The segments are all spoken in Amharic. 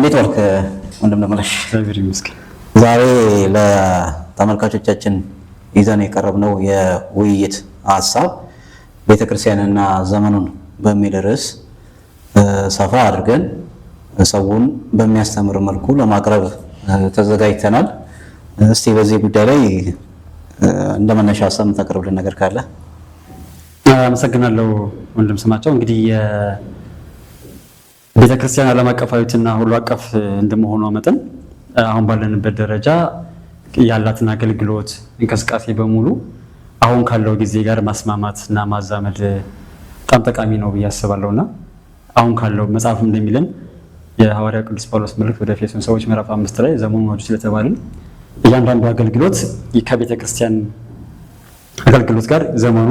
እንዴት ዋልክ ወንድም ደመላሽ? እግዚአብሔር ይመስገን። ዛሬ ለተመልካቾቻችን ይዘን የቀረብነው የውይይት ሀሳብ ቤተክርስቲያንና ዘመኑን በሚል ርዕስ ሰፋ አድርገን ሰውን በሚያስተምር መልኩ ለማቅረብ ተዘጋጅተናል። እስቲ በዚህ ጉዳይ ላይ እንደ መነሻ ሀሳብ የምታቀርብልን ነገር ካለ? አመሰግናለሁ ወንድም ስማቸው። እንግዲህ የቤተክርስቲያን ዓለም አቀፋዊትና ሁሉ አቀፍ እንደመሆኗ መጠን አሁን ባለንበት ደረጃ ያላትን አገልግሎት እንቅስቃሴ በሙሉ አሁን ካለው ጊዜ ጋር ማስማማት እና ማዛመድ በጣም ጠቃሚ ነው ብዬ አስባለሁ። እና አሁን ካለው መጽሐፍ እንደሚለን የሐዋርያ ቅዱስ ጳውሎስ መልእክት ወደ ኤፌሶን ሰዎች ምዕራፍ 5 ላይ ዘመኑን ዋጁ ስለተባልን እያንዳንዱ አገልግሎት ከቤተ ክርስቲያን አገልግሎት ጋር ዘመኑ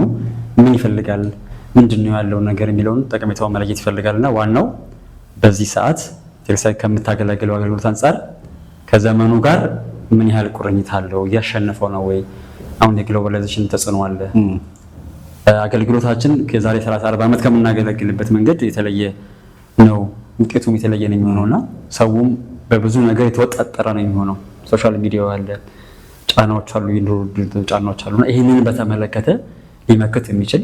ምን ይፈልጋል፣ ምንድን ነው ያለው ነገር የሚለውን ጠቀሜታውን መለየት ይፈልጋል። እና ዋናው በዚህ ሰዓት ቤተክርስቲያን ከምታገለግለው አገልግሎት አንጻር ከዘመኑ ጋር ምን ያህል ቁርኝት አለው፣ እያሸነፈው ነው ወይ? አሁን የ globalization ተጽዕኖ አለ። አገልግሎታችን ከዛሬ 30 40 ዓመት ከምናገለግልበት መንገድ የተለየ ነው፣ ውጤቱም የተለየ ነው የሚሆነው እና ሰውም በብዙ ነገር የተወጣጠረ ነው የሚሆነው። Social media ው አለ፣ ጫናዎች አሉ፣ የኑሮ ጫናዎች አሉ። እና ይህንን በተመለከተ ሊመክት የሚችል፣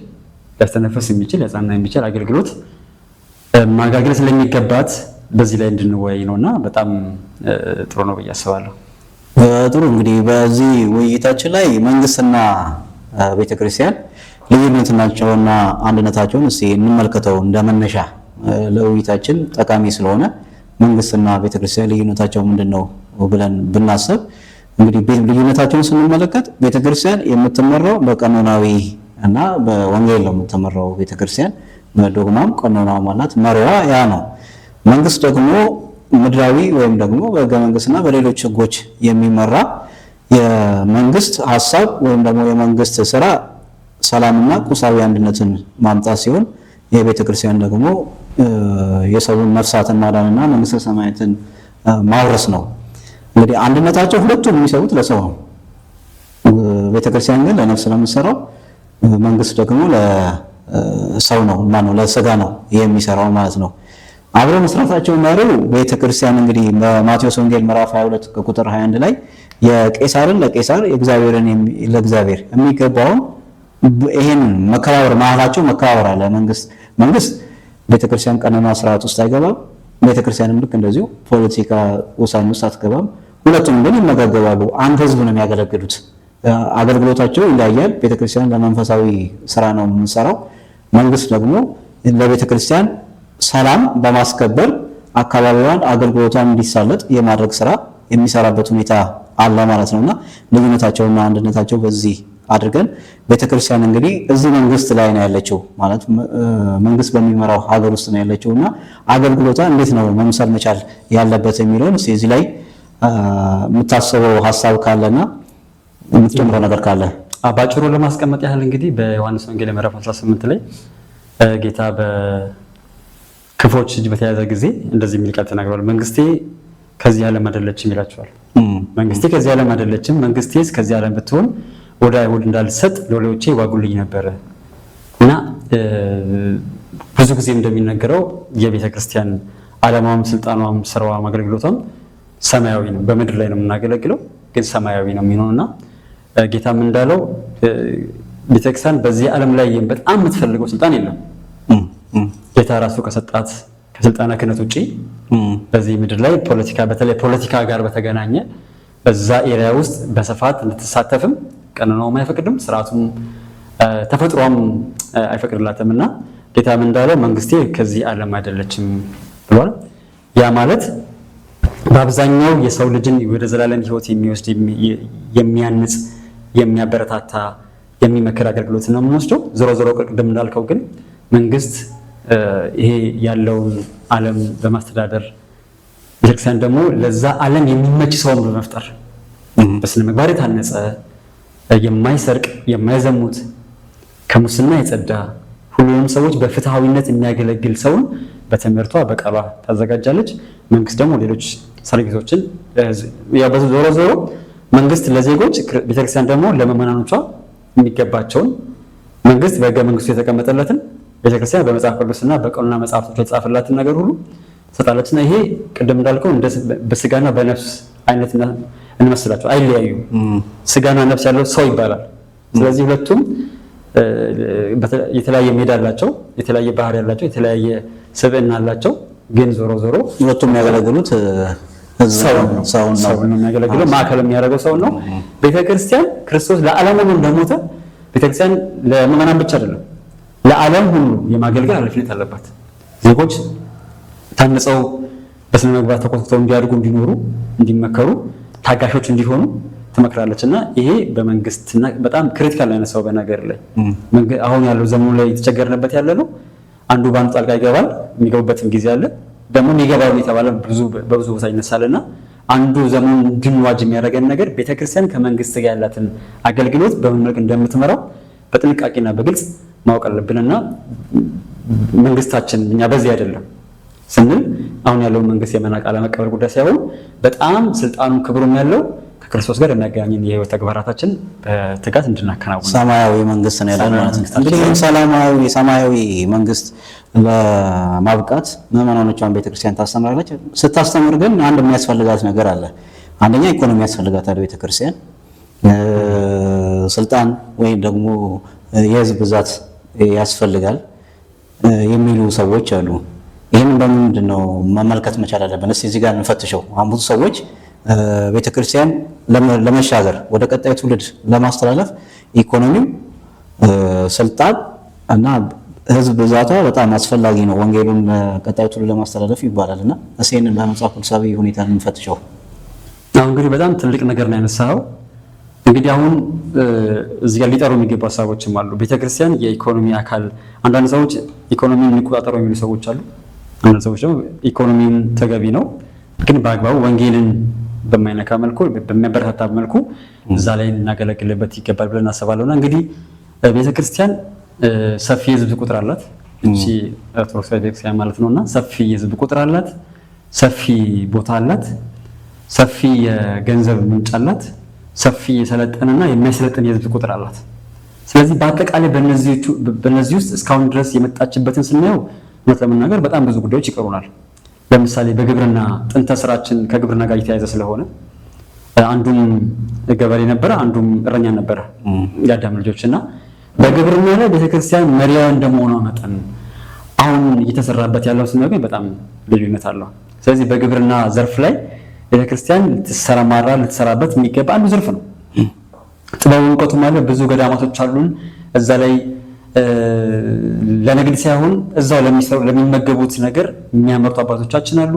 ሊያስተነፍስ የሚችል፣ ሊያጽናና የሚችል አገልግሎት ማገልገል ስለሚገባት በዚህ ላይ እንድንወያይ ነው እና በጣም ጥሩ ነው ብዬ አስባለሁ። ጥሩ፣ እንግዲህ በዚህ ውይይታችን ላይ መንግስትና ቤተክርስቲያን ልዩነታቸውና አንድነታቸውን እስቲ እንመልከተው። እንደመነሻ ለውይይታችን ጠቃሚ ስለሆነ መንግስትና ቤተክርስቲያን ልዩነታቸው ምንድን ነው ብለን ብናስብ፣ እንግዲህ ልዩነታቸውን ስንመለከት ቤተክርስቲያን የምትመራው በቀኖናዊ እና በወንጌል ነው የምትመራው። ቤተክርስቲያን በዶግማም ቀኖናውም አላት፣ መሪዋ ያ ነው። መንግስት ደግሞ ምድራዊ ወይም ደግሞ በህገ መንግስትና በሌሎች ህጎች የሚመራ የመንግስት ሀሳብ ወይም ደግሞ የመንግስት ስራ ሰላምና ቁሳዊ አንድነትን ማምጣት ሲሆን የቤተ ክርስቲያን ደግሞ የሰውን ነፍሳትን ማዳንና መንግስተ ሰማያትን ማውረስ ነው። እንግዲህ አንድነታቸው ሁለቱም የሚሰሩት ለሰው ነው። ቤተክርስቲያን ግን ለነፍስ ነው የምትሰራው፣ መንግስት ደግሞ ለሰው ነው፣ ማነው ለስጋ ነው የሚሰራው ማለት ነው። አብሮ መስራታቸው መሪው ቤተክርስቲያን እንግዲህ በማቴዎስ ወንጌል ምዕራፍ 22 ከቁጥር 21 ላይ የቄሳርን ለቄሳር የእግዚአብሔርን ለእግዚአብሔር የሚገባውን ይሄን መከባበር መሀላቸው መከባበር አለ። መንግስት ቤተክርስቲያን ቀኖና ስርዓት ውስጥ አይገባም። ቤተክርስቲያንም ልክ እንደዚሁ ፖለቲካ ውሳኔ ውስጥ አትገባም። ሁለቱም ግን ይመጋገባሉ። አንድ ህዝብ ነው የሚያገለግሉት። አገልግሎታቸው ይለያያል። ቤተክርስቲያን ለመንፈሳዊ ስራ ነው የምንሰራው። መንግስት ደግሞ ለቤተክርስቲያን ሰላም በማስከበር አካባቢዋን አገልግሎቷን እንዲሳለጥ የማድረግ ስራ የሚሰራበት ሁኔታ አለ ማለት ነውና ልዩነታቸውና አንድነታቸው በዚህ አድርገን ቤተክርስቲያን እንግዲህ እዚህ መንግስት ላይ ነው ያለችው፣ ማለት መንግስት በሚመራው ሀገር ውስጥ ነው ያለችው እና አገልግሎቷ እንዴት ነው መምሰል መቻል ያለበት የሚለውን እስኪ እዚህ ላይ የምታስበው ሀሳብ ካለና የምትጨምረው ነገር ካለ። ባጭሩ ለማስቀመጥ ያህል እንግዲህ በዮሐንስ ወንጌል ምዕራፍ 18 ላይ ጌታ በክፎች እጅ በተያዘ ጊዜ እንደዚህ የሚል ቃል ተናግሯል። መንግስቴ ከዚህ ዓለም አይደለችም ይላቸዋል። መንግስቴ ከዚህ ዓለም አይደለችም፣ መንግስቴስ ከዚህ ዓለም ብትሆን ወደ አይሁድ እንዳልሰጥ ሎሌዎቼ ይዋጉልኝ ነበረ። እና ብዙ ጊዜ እንደሚነገረው የቤተ ክርስቲያን ዓላማዋም ስልጣኗም ስራዋም አገልግሎቷም ሰማያዊ ነው። በምድር ላይ ነው የምናገለግለው፣ ግን ሰማያዊ ነው የሚሆነው። እና ጌታም እንዳለው ቤተክርስቲያን በዚህ ዓለም ላይ በጣም የምትፈልገው ስልጣን የለም። ጌታ ራሱ ከሰጣት ከስልጣነ ክህነት ውጪ በዚህ ምድር ላይ ፖለቲካ፣ በተለይ ፖለቲካ ጋር በተገናኘ በዛ area ውስጥ በስፋት እንድትሳተፍም ቀኖናውም አይፈቅድም፣ ስርዓቱም ተፈጥሯም አይፈቅድላትም። እና ጌታም እንዳለው መንግስቴ ከዚህ ዓለም አይደለችም ብሏል። ያ ማለት በአብዛኛው የሰው ልጅን ወደ ዘላለም ሕይወት የሚወስድ፣ የሚያንጽ፣ የሚያበረታታ፣ የሚመክር አገልግሎት ነው የምንወስደው። ዞሮ ዞሮ ቅድም እንዳልከው ግን መንግስት ይሄ ያለውን ዓለም በማስተዳደር፣ ቤተክርስቲያን ደግሞ ለዛ ዓለም የሚመች ሰውን በመፍጠር፣ በስነ ምግባር የታነጸ፣ የማይሰርቅ፣ የማይዘሙት፣ ከሙስና የጸዳ፣ ሁሉንም ሰዎች በፍትሃዊነት የሚያገለግል ሰውን በትምህርቷ በቃሏ ታዘጋጃለች። መንግስት ደግሞ ሌሎች service ኦችን፣ ዞሮ ዞሮ መንግስት ለዜጎች፣ ቤተክርስቲያን ደግሞ ለምዕመናኖቿ የሚገባቸውን፣ መንግስት በህገ መንግስቱ የተቀመጠለትን፣ ቤተክርስቲያን በመጽሐፍ ቅዱስና በቀኖና መጽሐፍቶች የተጻፈላትን ነገር ሁሉ ትሰጣለች። እና ይሄ ቅድም እንዳልከው በስጋና በነፍስ አይነት እንመስላቸው አይለያዩም። ስጋና ነፍስ ያለው ሰው ይባላል። ስለዚህ ሁለቱም የተለያየ ሜዳ አላቸው፣ የተለያየ ባህሪ አላቸው፣ የተለያየ ስብዕና አላቸው። ግን ዞሮ ዞሮ ሁለቱም የሚያገለግሉት ሰውን ነው። ሰውን ነው የሚያገለግለው፣ ማዕከል የሚያደርገው ሰውን ነው። ቤተክርስቲያን ክርስቶስ ለዓለም ሁሉ እንደሞተ ቤተክርስቲያን ለምዕመናን ብቻ አይደለም ለዓለም ሁሉ የማገልገል ኃላፊነት አለባት። ዜጎች ታንጸው በስነ ምግባር ተኮትኩተው እንዲያድጉ፣ እንዲኖሩ፣ እንዲመከሩ፣ ታጋሾች እንዲሆኑ ትመክራለች። እና ይሄ በመንግስትና በጣም critical ነው ያነሳው። በነገር ላይ አሁን ያለው ዘመኑ ላይ የተቸገርንበት ያለ ነው። አንዱ በአንዱ ጣልቃ ይገባል፣ የሚገቡበትም ጊዜ አለ። ደግሞ ይገባሉ የተባለ በብዙ ቦታ ይነሳልና አንዱ ዘመኑን እንድንዋጅ የሚያደርገን ነገር ቤተክርስቲያን ከመንግስት ጋር ያላትን አገልግሎት በምን መልክ እንደምትመራው በጥንቃቄና በግልጽ ማወቅ አለብንና መንግስታችን እኛ በዚህ አይደለም ስንል አሁን ያለውን መንግስት የመናቅ አለመቀበል ጉዳይ ሳይሆን በጣም ስልጣኑ ክብሩም ያለው ከክርስቶስ ጋር የሚያገናኝን የህይወት ተግባራታችን በትጋት እንድናከናውን ሰማያዊ መንግስት ነው ያለን ማለት ነው። እንግዲህ ሰላማዊ ሰማያዊ መንግስት ለማብቃት ምዕመናኖቿን ቤተክርስቲያን ታስተምራለች። ስታስተምር ግን አንድ የሚያስፈልጋት ነገር አለ። አንደኛ ኢኮኖሚ ያስፈልጋታል ቤተክርስቲያን፣ ስልጣን ወይም ደግሞ የህዝብ ብዛት ያስፈልጋል የሚሉ ሰዎች አሉ። ይህንን በምንድን ነው መመልከት መቻል አለብን? እስቲ እዚህ ጋር እንፈትሸው። አሁን ብዙ ሰዎች ቤተክርስቲያን ለመሻገር ወደ ቀጣይ ትውልድ ለማስተላለፍ ኢኮኖሚው፣ ስልጣን እና ህዝብ ብዛቷ በጣም አስፈላጊ ነው ወንጌሉን ቀጣይ ትውልድ ለማስተላለፍ ይባላል። እና እስኪ ይህንን በመጽሐፍ ቅዱሳዊ ሁኔታ እንፈትሸው። አሁን እንግዲህ በጣም ትልቅ ነገር ነው ያነሳኸው። እንግዲህ አሁን እዚህ ጋር ሊጠሩ የሚገቡ ሀሳቦችም አሉ። ቤተክርስቲያን የኢኮኖሚ አካል፣ አንዳንድ ሰዎች ኢኮኖሚን እንቆጣጠረው የሚሉ ሰዎች አሉ። አንዳንድ ሰዎች ደግሞ ኢኮኖሚውን ተገቢ ነው ግን በአግባቡ ወንጌልን በማይነካ መልኩ በሚያበረታታ መልኩ እዛ ላይ እናገለግልበት ይገባል ብለን እናስባለሁ። እና እንግዲህ ቤተክርስቲያን ሰፊ የህዝብ ቁጥር አላት። እቺ ኦርቶዶክስ ቤተክርስቲያን ማለት ነውና ሰፊ የህዝብ ቁጥር አላት፣ ሰፊ ቦታ አላት፣ ሰፊ የገንዘብ ምንጭ አላት፣ ሰፊ የሰለጠነና የሚያሰለጥን የህዝብ ቁጥር አላት። ስለዚህ በአጠቃላይ በእነዚህ ውስጥ እስካሁን ድረስ የመጣችበትን ስናየው እውነት ለመናገር በጣም ብዙ ጉዳዮች ይቀሩናል። ለምሳሌ በግብርና ጥንተ ስራችን ከግብርና ጋር የተያያዘ ስለሆነ አንዱም ገበሬ ነበረ፣ አንዱም እረኛ ነበረ የአዳም ልጆች። እና በግብርና ላይ ቤተክርስቲያን መሪያ እንደመሆኗ መጠን አሁን እየተሰራበት ያለው ስናገኝ በጣም ልዩነት አለው። ስለዚህ በግብርና ዘርፍ ላይ ቤተክርስቲያን ልትሰማራ ልትሰራበት የሚገባ አንዱ ዘርፍ ነው። ጥበቡ እውቀቱም አለ። ብዙ ገዳማቶች አሉን። እዛ ላይ ለንግድ ሳይሆን እዛው ለሚሰሩ ለሚመገቡት ነገር የሚያመርቱ አባቶቻችን አሉ።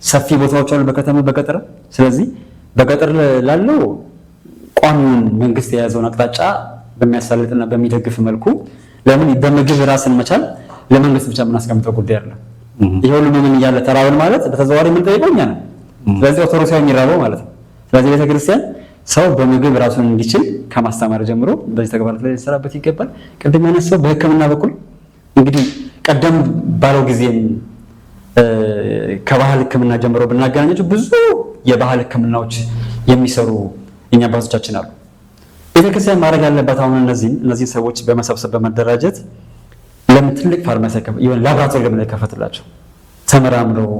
ሰፊ ቦታዎች አሉ በከተማ በገጠር። ስለዚህ በገጠር ላለው ቋሚውን መንግስት የያዘውን አቅጣጫ በሚያሳልጥና በሚደግፍ መልኩ፣ ለምን በምግብ ራስን መቻል ለመንግስት ብቻ የምናስቀምጠው ጉዳይ አይደለም። ይሄ ሁሉ ምን እያለ ተራብን ማለት በተዘዋዋሪ የምንጠይቀው እኛ ነን። ስለዚህ ኦርቶዶክሳዊ የሚራበው ማለት ነው። ስለዚህ ቤተክርስቲያን ሰው በምግብ ራሱን እንዲችል ከማስተማር ጀምሮ በዚህ ተግባራት ላይ ሊሰራበት ይገባል። ቅድም ያነሳው በሕክምና በኩል እንግዲህ ቀደም ባለው ጊዜም ከባህል ሕክምና ጀምሮ ብናገናኛቸው ብዙ የባህል ሕክምናዎች የሚሰሩ እኛ አባቶቻችን አሉ። ቤተክርስቲያን ማድረግ ያለባት አሁን እነዚህን ሰዎች በመሰብሰብ በመደራጀት ለምን ትልቅ ፋርማሲ የሆነ ላብራቶሪ ለምን አይከፈትላቸው? ተመራምረው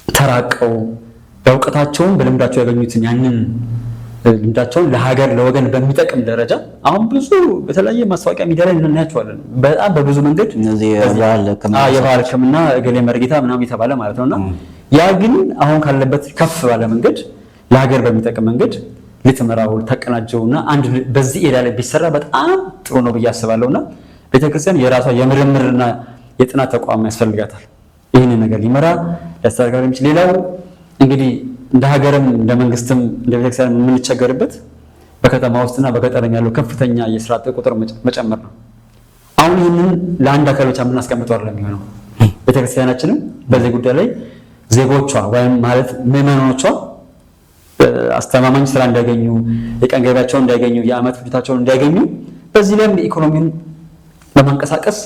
ተራቀው በእውቀታቸውን በልምዳቸው ያገኙትን ያንን ልምዳቸውን ለሀገር ለወገን በሚጠቅም ደረጃ አሁን ብዙ በተለያየ ማስታወቂያ ሚዲያ ላይ እናያቸዋለን። በጣም በብዙ መንገድ እነዚህ የባህል ሕክምና እገሌ መርጌታ ምናምን የተባለ ማለት ነውና ያ ግን አሁን ካለበት ከፍ ባለ መንገድ ለሀገር በሚጠቅም መንገድ ልትመራው ተቀናጀውና አንድ በዚህ area ላይ ቢሰራ በጣም ጥሩ ነው ብዬ አስባለሁና ቤተክርስቲያን የራሷ የምርምርና የጥናት ተቋም ያስፈልጋታል። ይህንን ነገር ሊመራ ሊያስተዳድር የሚችል። ሌላው እንግዲህ እንደ ሀገርም እንደ መንግስትም እንደ ቤተክርስቲያን የምንቸገርበት በከተማ ውስጥና በገጠርም ያለው ከፍተኛ የስራ አጥ ቁጥር መጨመር ነው። አሁን ይህንን ለአንድ አካል ብቻ የምናስቀምጠው አይደለም የሚሆነው። ቤተክርስቲያናችንም በዚህ ጉዳይ ላይ ዜጎቿ ወይም ማለት ምዕመናኖቿ አስተማማኝ ስራ እንዲያገኙ፣ የቀን ገቢያቸውን እንዲያገኙ፣ የዓመት ፍጆታቸውን እንዲያገኙ በዚህ ላይም ኢኮኖሚውን በማንቀሳቀስ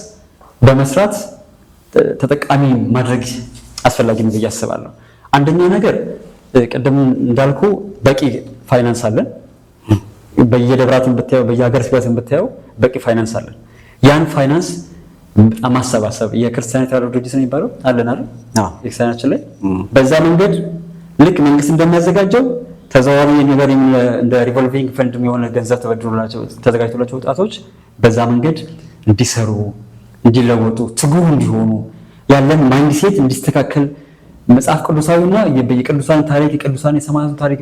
በመስራት ተጠቃሚ ማድረግ አስፈላጊ ነው ብዬ አስባለሁ። አንደኛ ነገር ቅድም እንዳልኩ በቂ ፋይናንስ አለን። በየደብራትን ብታየው በየሀገረ ስብከትን ብታየው በቂ ፋይናንስ አለን። ያን ፋይናንስ በጣም ማሰባሰብ የክርስቲያን የተራድኦ ድርጅት ነው የሚባለው አለን አይደል? ቤተክርስቲያናችን ላይ በዛ መንገድ ልክ መንግስት እንደሚያዘጋጀው ተዘዋዋሪ ነገር እንደ revolving fund የሆነ ገንዘብ ተበድሮላቸው ተዘጋጅቶላቸው ወጣቶች በዛ መንገድ እንዲሰሩ፣ እንዲለወጡ፣ ትጉህ እንዲሆኑ፣ ያለን mindset እንዲስተካከል መጽሐፍ ቅዱሳዊና የቅዱሳን ታሪክ፣ የቅዱሳን የሰማዕታትን ታሪክ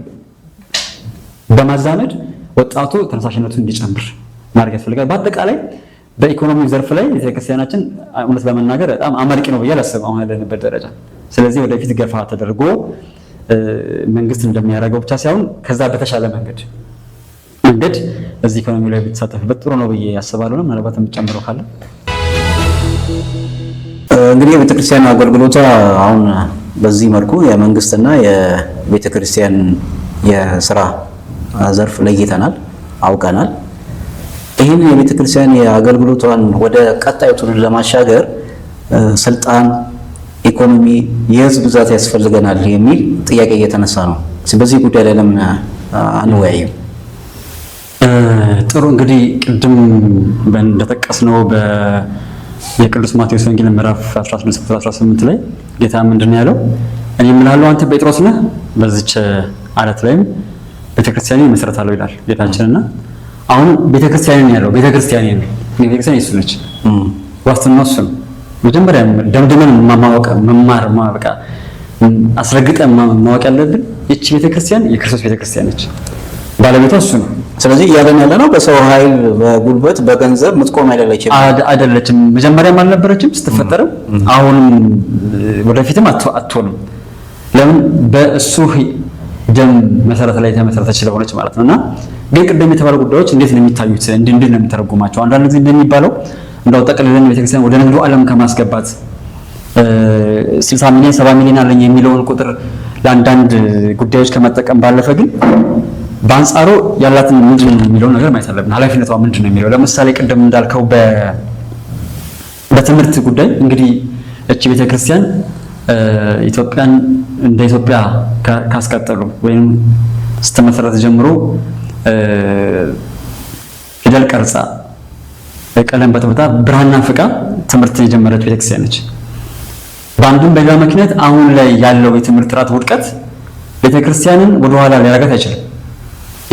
በማዛመድ ወጣቱ ተነሳሽነቱን እንዲጨምር ማድረግ ያስፈልጋል። በአጠቃላይ በኢኮኖሚው ዘርፍ ላይ ቤተክርስቲያናችን እውነት ለመናገር በጣም አመርቂ ነው ብዬ አላስብም አሁን ያለንበት ደረጃ። ስለዚህ ወደፊት ገፋ ተደርጎ መንግስት እንደሚያደርገው ብቻ ሳይሆን ከዛ በተሻለ መንገድ እዚህ ኢኮኖሚ ላይ ብትሳተፍበት ጥሩ ነው ብዬ አስባለሁ። ምናልባት የምትጨምረው ካለ። እንግዲህ የቤተክርስቲያን አገልግሎቷ አሁን በዚህ መልኩ የመንግስትና የቤተክርስቲያን የስራ ዘርፍ ለይተናል፣ አውቀናል። ይህን የቤተክርስቲያን የአገልግሎቷን ወደ ቀጣዩ ትውልድ ለማሻገር ስልጣን፣ ኢኮኖሚ፣ የህዝብ ብዛት ያስፈልገናል የሚል ጥያቄ እየተነሳ ነው። በዚህ ጉዳይ ላይ ለምን አንወያይም? ጥሩ፣ እንግዲህ ቅድም እንደጠቀስነው የቅዱስ ማቴዎስ ወንጌል ምዕራፍ 16 ቁጥር 18 ላይ ጌታ ምንድን ነው ያለው? እኔ እምልሃለሁ አንተ ጴጥሮስ ነህ፣ በዚች አለት ላይም ቤተክርስቲያኔን እመሰርታለሁ ይላል ጌታችንና አሁን ቤተክርስቲያኔን ያለው ቤተክርስቲያኔን ቤተክርስቲያን የሱ ነች፣ ዋስትናው እሱ ነው። መጀመሪያ ደምድመን ማወቅ፣ መማር፣ በቃ አስረግጠን ማወቅ ያለብን ይቺ ቤተክርስቲያን የክርስቶስ ቤተክርስቲያን ነች፣ ባለቤቷ እሱ ነው። ስለዚህ እያለን ያለ ነው በሰው ኃይል፣ በጉልበት፣ በገንዘብ ምትቆም አይደለችም። አይደለችም። መጀመሪያም አልነበረችም ስትፈጠርም፣ አሁንም ወደፊትም አትሆንም። ለምን? በእሱ ደም መሰረት ላይ የተመሰረተች ስለሆነች ማለት ነው። እና ግን ቅድም የተባሉ ጉዳዮች እንዴት ነው የሚታዩት? እንዴት ነው የሚተረጉማቸው? አንዳንድ ጊዜ እንደሚባለው እንደው ጠቅልለን ቤተክርስቲያን ወደ ንግዱ ዓለም ከማስገባት 60 ሚሊዮን፣ 70 ሚሊዮን አለኝ የሚለውን ቁጥር ለአንዳንድ ጉዳዮች ከመጠቀም ባለፈ ግን በአንጻሩ ያላትን ምንድን ነው የሚለውን ነገር ማየት አለብን። ኃላፊነቷ ምንድን ነው የሚለው፣ ለምሳሌ ቅድም እንዳልከው በትምህርት ጉዳይ እንግዲህ እቺ ቤተክርስቲያን ኢትዮጵያን እንደ ኢትዮጵያ ካስቀጠሉ ወይም ስትመሰረት ጀምሮ ፊደል ቀርጻ፣ ቀለም በጥብጣ፣ ብራና ፍቃ ትምህርትን የጀመረች ቤተክርስቲያን ነች። በአንዱም በሌላ ምክንያት አሁን ላይ ያለው የትምህርት ጥራት ውድቀት ቤተክርስቲያንን ወደኋላ ሊያረጋት አይችልም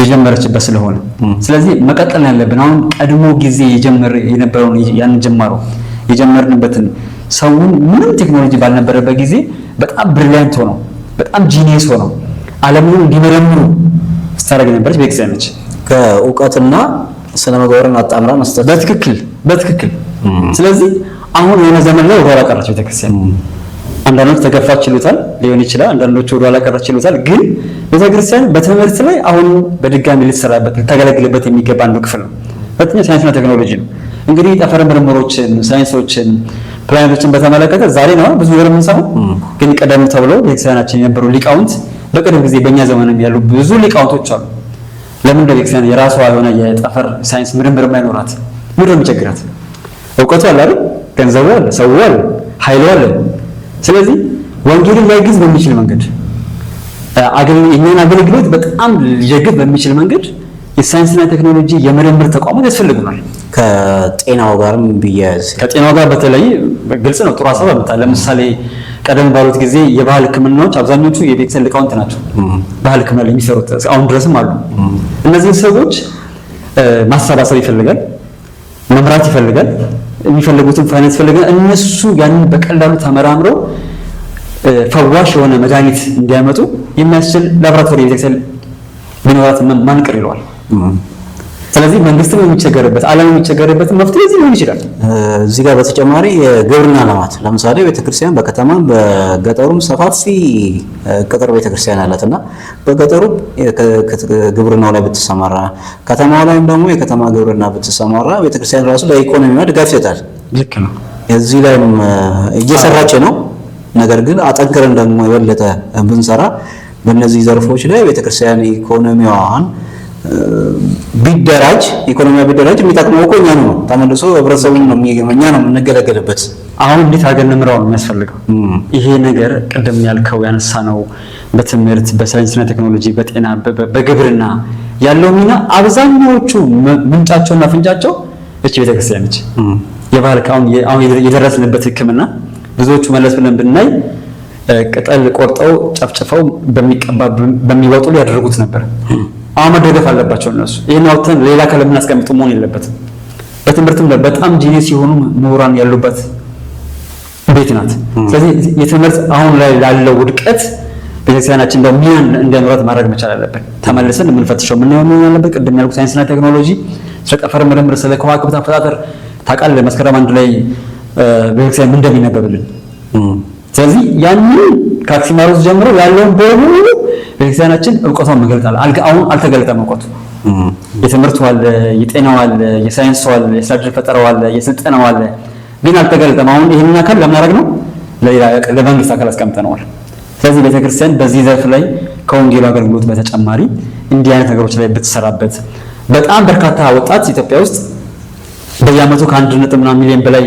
የጀመረችበት ስለሆነ። ስለዚህ መቀጠል ያለብን አሁን ቀድሞ ጊዜ የጀመረ የነበረውን ያን ጅማሮ የጀመርንበትን፣ ሰውን ምንም ቴክኖሎጂ ባልነበረበት ጊዜ በጣም brilliant ሆነው፣ በጣም genius ሆነው ዓለምን እንዲመረምሩ ስታደርግ የነበረች ቤተክርስቲያን ነች። ከእውቀትና ስነ ምግባርን አጣምራ መስጠት። በትክክል፣ በትክክል። ስለዚህ አሁን የሆነ ዘመን ላይ ወደኋላ ቀረች ቤተክርስቲያን። አንዳንዶች ተገፋች ይሉታል ሊሆን ይችላል። አንዳንዶች ወደኋላ ቀረች ይሉታል። ግን ቤተክርስቲያን በትምህርት ላይ አሁን በድጋሚ ልትሰራበት፣ ልታገለግልበት የሚገባ አንዱ ክፍል ነው። ሁለተኛ ሳይንስና ቴክኖሎጂ ነው። እንግዲህ ጠፈር ምርምሮችን፣ ሳይንሶችን፣ ፕላኔቶችን በተመለከተ ዛሬ ነው ብዙ ነገር የምንሰማው። ግን ቀደም ተብሎ ቤተክርስቲያናችን የነበሩ ሊቃውንት፣ በቅርብ ጊዜ በእኛ ዘመንም ያሉ ብዙ ሊቃውንቶች አሉ። ለምን ቤተክርስቲያን የራሷ የሆነ የጠፈር ሳይንስ ምርምር የማይኖራት? ምንድን ነው የሚቸግራት? እውቀቱ አለ አይደል? ገንዘቡ አለ፣ ሰው አለ፣ ኃይሉ አለ። ስለዚህ ወንጌልን ሊያግዝ በሚችል መንገድ፣ የእኛን አገልግሎት በጣም ሊደግፍ በሚችል መንገድ የሳይንስና ቴክኖሎጂ የምርምር ተቋማት ያስፈልጉናል። ከጤናው ጋርም ቢያያዝ። ከጤናው ጋር በተለይ ግልጽ ነው። ጥሩ ሀሳብ አመጣ። ለምሳሌ ቀደም ባሉት ጊዜ የባህል ሕክምናዎች አብዛኞቹ የቤተክርስቲያን ሊቃውንት ናቸው። ባህል ሕክምና ላይ የሚሰሩት አሁን ድረስም አሉ። እነዚህን ሰዎች ማሰባሰብ ይፈልጋል፣ መምራት ይፈልጋል፣ የሚፈልጉትን ፋይናንስ ይፈልጋል። እነሱ ያንን በቀላሉ ተመራምረው ፈዋሽ የሆነ መድኃኒት እንዲያመጡ የሚያስችል ላብራቶሪ ቤተክርስቲያን ቢኖራት ማን ቅር ይለዋል? ስለዚህ መንግስትም የሚቸገርበት፣ ዓለም የሚቸገርበት መፍትሄ እዚህ ሊሆን ይችላል። እዚህ ጋር በተጨማሪ የግብርና ልማት፣ ለምሳሌ ቤተክርስቲያን በከተማም በገጠሩም ሰፋፊ ቅጥር ቤተክርስቲያን አላት እና በገጠሩ ግብርናው ላይ ብትሰማራ፣ ከተማው ላይም ደግሞ የከተማ ግብርና ብትሰማራ ቤተክርስቲያን ራሱ ለኢኮኖሚዋ ድጋፍ ይሰጣል። ልክ ነው። እዚህ ላይም እየሰራች ነው። ነገር ግን አጠንክረን ደግሞ የበለጠ ብንሰራ በእነዚህ ዘርፎች ላይ ቤተክርስቲያን ኢኮኖሚዋን ቢደራጅ፣ ኢኮኖሚዋ ቢደራጅ የሚጠቅመው እኮ እኛኑ ነው። ተመልሶ ህብረተሰቡን ነው፣ እኛ ነው የምንገለገልበት። አሁን እንዴት አድርገን እንምራው ነው የሚያስፈልገው። ይሄ ነገር ቅድም ያልከው ያነሳ ነው በትምህርት፣ በሳይንስና ቴክኖሎጂ፣ በጤና፣ በግብርና ያለው ሚና አብዛኛዎቹ ምንጫቸውና ፍንጫቸው እቺ ቤተክርስቲያን ነች። የባህል አሁን የደረስንበት ሕክምና ብዙዎቹ መለስ ብለን ብናይ ቅጠል ቆርጠው ጨፍጭፈው በሚቀባ በሚወጡ ያደረጉት ነበር። አሁን መደገፍ አለባቸው እነሱ። ይህን አውጥተን ሌላ አካል የምናስቀምጠው መሆን የለበትም። በትምህርትም ላይ በጣም genius የሆኑ ምሁራን ያሉበት ቤት ናት። ስለዚህ የትምህርት አሁን ላይ ላለው ውድቀት ቤተክርስቲያናችን እንደው ሚናን እንዲኖራት ማድረግ መቻል አለብን። ተመልሰን የምንፈትሸው የምናየው መሆን አለበት። ቅድም ያልኩት ሳይንስና ቴክኖሎጂ፣ ስለ ጠፈር ምርምር፣ ስለ ከዋክብት አፈጣጠር ታውቃለህ። መስከረም 1 ላይ ቤተክርስቲያን ምን እንደሚነበብልን። ስለዚህ ያንን ከአክሲማሮስ ጀምሮ ያለውን በሙሉ ቤተክርስቲያናችን እውቀቷን መግለጥ አለ። አሁን አልተገለጠም እውቀቱ። የትምህርቱ አለ፣ የጤናው አለ፣ የሳይንሱ አለ፣ የስራ ዕድል ፈጠራው አለ፣ የስልጠናው አለ፣ ግን አልተገለጠም። አሁን ይህንን አካል ለምን አደረግነው? ለሌላ ለመንግስት አካል አስቀምጠነዋል። ስለዚህ ቤተክርስቲያን በዚህ ዘርፍ ላይ ከወንጌሉ አገልግሎት በተጨማሪ እንዲህ አይነት ነገሮች ላይ ብትሰራበት በጣም በርካታ ወጣት ኢትዮጵያ ውስጥ በየዓመቱ ከአንድ ነጥብ ምናምን ሚሊዮን በላይ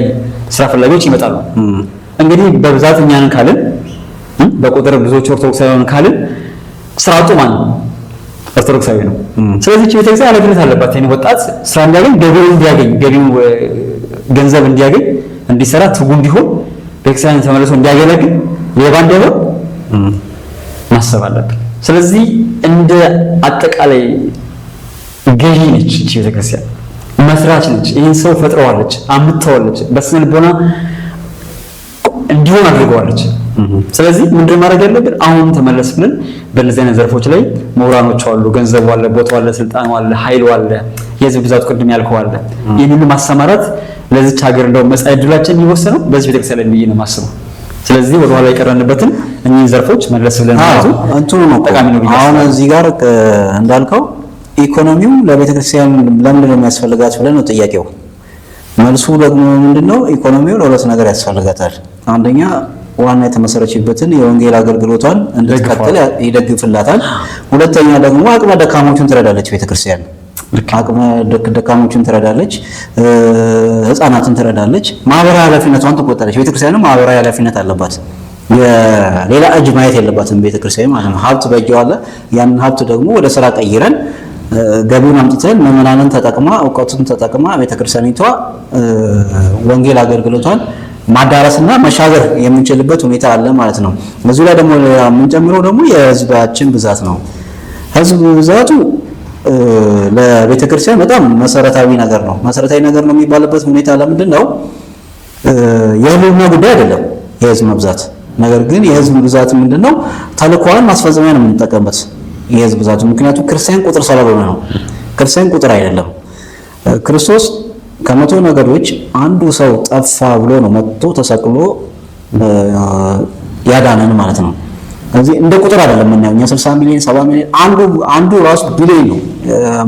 ስራ ፈላጊዎች ይመጣሉ። እንግዲህ በብዛት እኛን ካልን በቁጥር ብዙዎች ኦርቶዶክሳዊያን ካልን ስራ አጡ ማን ነው? ኦርቶዶክሳዊ ነው። ስለዚህ እቺ ቤተክርስቲያን ኃላፊነት አለባት። ይሄን ወጣት ስራ እንዲያገኝ፣ ገቢው እንዲያገኝ፣ ገቢው ገንዘብ እንዲያገኝ፣ እንዲሰራ፣ ትጉ እንዲሆን፣ ቤተክርስቲያን ተመልሶ እንዲያገለግል፣ ሌባ እንዳይሆን ማሰብ አለብን። ስለዚህ እንደ አጠቃላይ ገዢ ነች እቺ ቤተክርስቲያን፣ መስራች ነች። ይህን ሰው ፈጥረዋለች፣ አምጥተዋለች፣ በስነ ልቦና እንዲሆን አድርገዋለች። ስለዚህ ምንድን ማድረግ ያለብን አሁን ተመለስ ብለን በእነዚህ አይነት ዘርፎች ላይ ምሁራኖች አሉ፣ ገንዘቡ አለ፣ ቦታው አለ፣ ስልጣኑ አለ፣ ኃይሉ አለ፣ የህዝብ ብዛቱ ቅድም ያልከው አለ። ይህን ሁሉ ማሰማራት ለዚች ሀገር እንደው መጻኢ ዕድላችን የሚወሰነው በዚህ ቤተክርስቲያን ላይ ብዬ ነው የማስበው። ስለዚህ ወደኋላ የቀረንበትን እኚህን ዘርፎች መለስ ብለን ማየቱ እንትኑ ነው እኮ ጠቃሚ ነው ብዬ አሁን አስባለሁ። እዚህ ጋር እንዳልከው ኢኮኖሚው ለቤተክርስቲያን ለምንድን ነው የሚያስፈልጋት ብለን ነው ጥያቄው። መልሱ ደግሞ ምንድነው? ኢኮኖሚው ለሁለት ነገር ያስፈልጋታል። አንደኛ ዋና የተመሰረችበትን የወንጌል አገልግሎቷን እንድትቀጥል ይደግፍላታል። ሁለተኛ ደግሞ አቅመ ደካሞቹን ትረዳለች ቤተክርስቲያን። አቅመ ደካሞቹን ትረዳለች፣ ህፃናትን ትረዳለች፣ ማህበራዊ ኃላፊነቷን ትቆጣለች። ቤተክርስቲያንም ማህበራዊ ኃላፊነት አለባት። የሌላ እጅ ማየት የለባትም ቤተክርስቲያን ማለት ነው። ሀብት በእጇ አለ። ያንን ሀብት ደግሞ ወደ ስራ ቀይረን ገቢውን አምጥተን ምዕመናንን ተጠቅማ እውቀቱን ተጠቅማ ቤተክርስቲያኒቷ ወንጌል አገልግሎቷን ማዳረስና መሻገር የምንችልበት ሁኔታ አለ ማለት ነው። በዚህ ላይ ደግሞ ሌላ የምንጨምረው ደግሞ የህዝባችን ብዛት ነው። ህዝብ ብዛቱ ለቤተክርስቲያን በጣም መሰረታዊ ነገር ነው። መሰረታዊ ነገር ነው የሚባልበት ሁኔታ ለምንድን ነው? የህልውና ጉዳይ አይደለም የህዝብ መብዛት። ነገር ግን የህዝብ ብዛት ምንድነው? ተልእኮዋን ማስፈጸሚያ ነው የምንጠቀምበት የህዝብ ብዛቱ። ምክንያቱም ክርስቲያን ቁጥር ስላልሆነ ነው። ክርስቲያን ቁጥር አይደለም። ክርስቶስ ከመቶ ነገዶች አንዱ ሰው ጠፋ ብሎ ነው መጥቶ ተሰቅሎ ያዳነን ማለት ነው። ስለዚህ እንደ ቁጥር አይደለም የምናየው እኛ 60 ሚሊዮን 70 ሚሊዮን አንዱ ራሱ ቢሊዮን ነው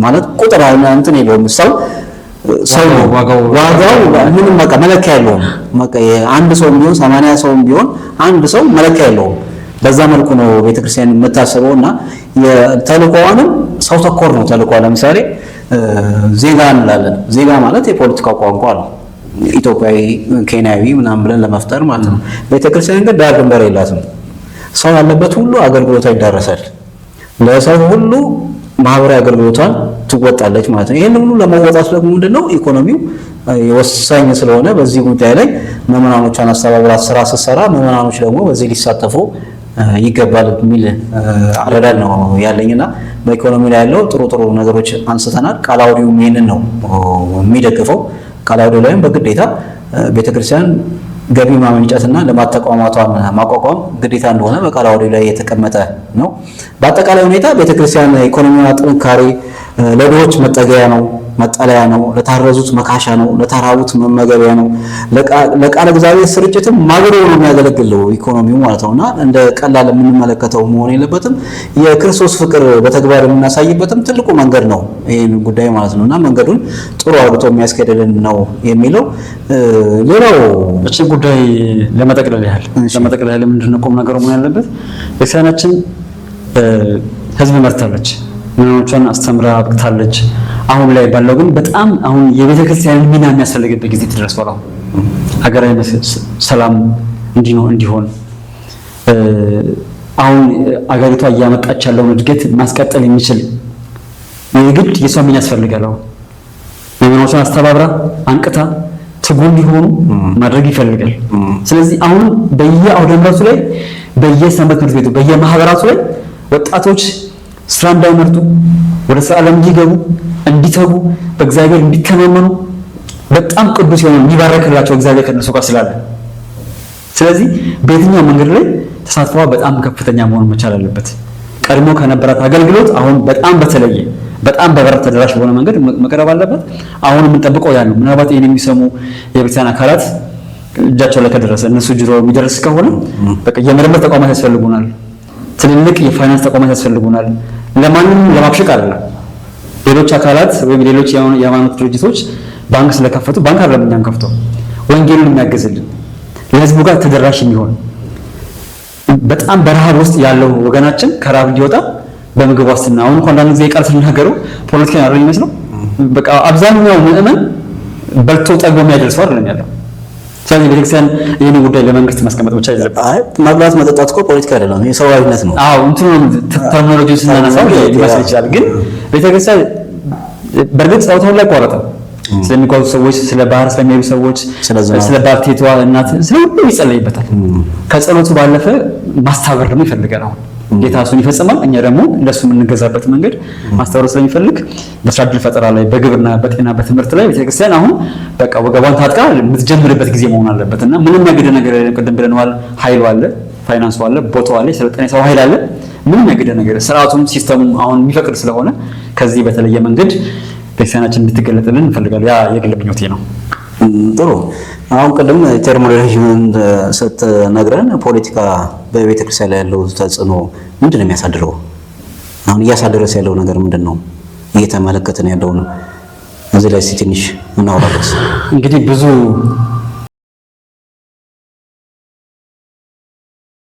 ማለት ቁጥር እንትን የለውም። ሰው ሰው ነው ዋጋው ምንም በቃ መለኪያ የለውም። በቃ አንድ ሰው ቢሆን 80 ሰው ቢሆን አንድ ሰው መለኪያ የለውም። በዛ መልኩ ነው ቤተክርስቲያን የምታስበው እና የተልእኮዋንም ሰው ተኮር ነው ተልእኮዋ። ለምሳሌ ዜጋ እንላለን። ዜጋ ማለት የፖለቲካ ቋንቋ ነው። ኢትዮጵያዊ፣ ኬንያዊ ምናምን ብለን ለመፍጠር ማለት ነው። ቤተክርስቲያን ግን ዳር ድንበር የላትም። ሰው ያለበት ሁሉ አገልግሎቷ ይዳረሳል። ለሰው ሁሉ ማህበራዊ አገልግሎቷን ትወጣለች ማለት ነው። ይሄን ሁሉ ለመወጣት ደግሞ ምንድነው ኢኮኖሚው ወሳኝ ስለሆነ በዚህ ጉዳይ ላይ ምዕመናኖቿን አስተባብራ ስራ ስትሰራ ምዕመናኖች ደግሞ በዚህ ሊሳተፉ ይገባል የሚል አረዳድ ነው ያለኝና በኢኮኖሚ ላይ ያለው ጥሩ ጥሩ ነገሮች አንስተናል። ቃለ ዓዋዲውም ይሄንን ነው የሚደግፈው። ቃለ ዓዋዲው ላይም በግዴታ ቤተክርስቲያን ገቢ ማመንጨትና ልማት ተቋማቷን ማቋቋም ግዴታ እንደሆነ በቃለ ዓዋዲው ላይ የተቀመጠ ነው። በአጠቃላይ ሁኔታ ቤተክርስቲያን ኢኮኖሚዋ ጥንካሬ ለድሆች መጠገያ ነው፣ መጠለያ ነው፣ ለታረዙት መካሻ ነው፣ ለተራቡት መመገቢያ ነው፣ ለቃለ እግዚአብሔር ስርጭትም ማገዶ ነው የሚያገለግለው ኢኮኖሚው ማለት ነውና እንደ ቀላል የምንመለከተው መሆን የለበትም። የክርስቶስ ፍቅር በተግባር የምናሳይበትም ትልቁ መንገድ ነው ይሄን ጉዳይ ማለት ነውና መንገዱን ጥሩ አድርጎ የሚያስኬድልን ነው የሚለው። ሌላው እቺ ጉዳይ ለመጠቅለል ያህል ምንድነው ቁም ነገሩ መሆን ያለበት? ቤተክርስቲያናችን ህዝብ መርታለች፣ ምዕመናኖቿን አስተምራ አብቅታለች። አሁን ላይ ባለው ግን በጣም አሁን የቤተክርስቲያን ሚና የሚያስፈልግበት ጊዜ ተደርሷል። አሁን ሀገራዊ ሰላም እንዲሆን አሁን አገሪቷ እያመጣች ያለውን እድገት ማስቀጠል የሚችል የግድ የሷ ሚና ያስፈልጋል። አሁን ምዕመናኖቿን አስተባብራ አንቅታ ትጉ እንዲሆኑ ማድረግ ይፈልጋል። ስለዚህ አሁን በየአውደ ምሕረቱ ላይ፣ በየሰንበት ትምህርት ቤቱ፣ በየማህበራቱ ላይ ወጣቶች ስራ እንዳይመርጡ፣ ወደ ስራ ዓለም እንዲገቡ፣ እንዲተጉ፣ በእግዚአብሔር እንዲተማመኑ፣ በጣም ቅዱስ የሆነ የሚባረክላቸው እግዚአብሔር ከእነሱ ጋር ስላለ፣ ስለዚህ በየትኛው መንገድ ላይ ተሳትፏ በጣም ከፍተኛ መሆን መቻል አለበት። ቀድሞ ከነበራት አገልግሎት አሁን በጣም በተለየ፣ በጣም በበረት ተደራሽ በሆነ መንገድ መቅረብ አለበት። አሁን የምንጠብቀው ያ ነው። ምናልባት ይህን የሚሰሙ የቤተክርስቲያን አካላት እጃቸው ላይ ከደረሰ፣ እነሱ ጆሮ የሚደርስ ከሆነ፣ በቃ የምርምር ተቋማት ያስፈልጉናል። ትልልቅ የፋይናንስ ተቋማት ያስፈልጉናል። ለማንም ለማብሸቅ አይደለም። ሌሎች አካላት ወይም ሌሎች የሃይማኖት ድርጅቶች ባንክ ስለከፈቱ ባንክ አይደለም እኛም ከፍተው ወንጌሉን የሚያግዝልን፣ ለህዝቡ ጋር ተደራሽ የሚሆን፣ በጣም በረሃብ ውስጥ ያለው ወገናችን ከረሃብ እንዲወጣ በምግብ ዋስትና፣ አሁን እንኳን አንዳንድ ጊዜ ቃል ስናገረው ፖለቲካ አይደለም የሚመስለው። በቃ አብዛኛው ምዕመን በልቶ ጠግቦ የሚያደርሰው አይደለም ያለው። ስለዚህ ቤተክርስቲያን ይህን ጉዳይ ለመንግስት ማስቀመጥ ብቻ አይደለም። አይ፣ መብላት መጠጣት እኮ ፖለቲካ አይደለም፣ የሰብአዊነት ነው። አዎ፣ እንትኑ terminology ስናነሳው ሊመስል ይችላል። ግን ቤተክርስቲያን በእርግጥ ጸሎቷን ላይ አይቋረጥም። ስለሚጓዙ ሰዎች፣ ስለ ባህር ስለሚሄዱ ሰዎች፣ ስለ ባልቴቷ እናት፣ ስለ ሁሉ ይጸለይበታል። ከጸሎቱ ባለፈ ማስተባበር ደግሞ ይፈልጋል። አሁን ጌታ እሱን ይፈጽማል። እኛ ደግሞ ለእሱ የምንገዛበት መንገድ ማስተባበር ስለሚፈልግ በስራ ዕድል ፈጠራ ላይ፣ በግብርና፣ በጤና፣ በትምህርት ላይ ቤተክርስቲያን አሁን በቃ ወገቧን ታጥቃ የምትጀምርበት ጊዜ መሆን አለበት እና ምንም ያግደ ነገር የለም። ቅድም ብለነዋል። ኃይሉ አለ፣ ፋይናንሱ አለ፣ ቦታው አለ፣ የሰለጠነ የሰው ኃይል አለ። ምንም ያግደ ነገር፣ ስርዓቱም system ኡም አሁን የሚፈቅድ ስለሆነ ከዚህ በተለየ መንገድ ቤተክርስቲያናችን እንድትገለጥልን እንፈልጋለን። ያ የግል ምኞቴ ነው። ጥሩ። አሁን ቅድም terminology ውን ስትነግረን ፖለቲካ በቤተክርስቲያን ላይ ያለው ተጽዕኖ ምንድን ነው የሚያሳድረው? አሁን እያሳደረስ ያለው ነገር ምንድን ነው? እየተመለከትን ያለው ነው። እዚህ ላይ እስኪ ትንሽ እናውራበት። እንግዲህ ብዙ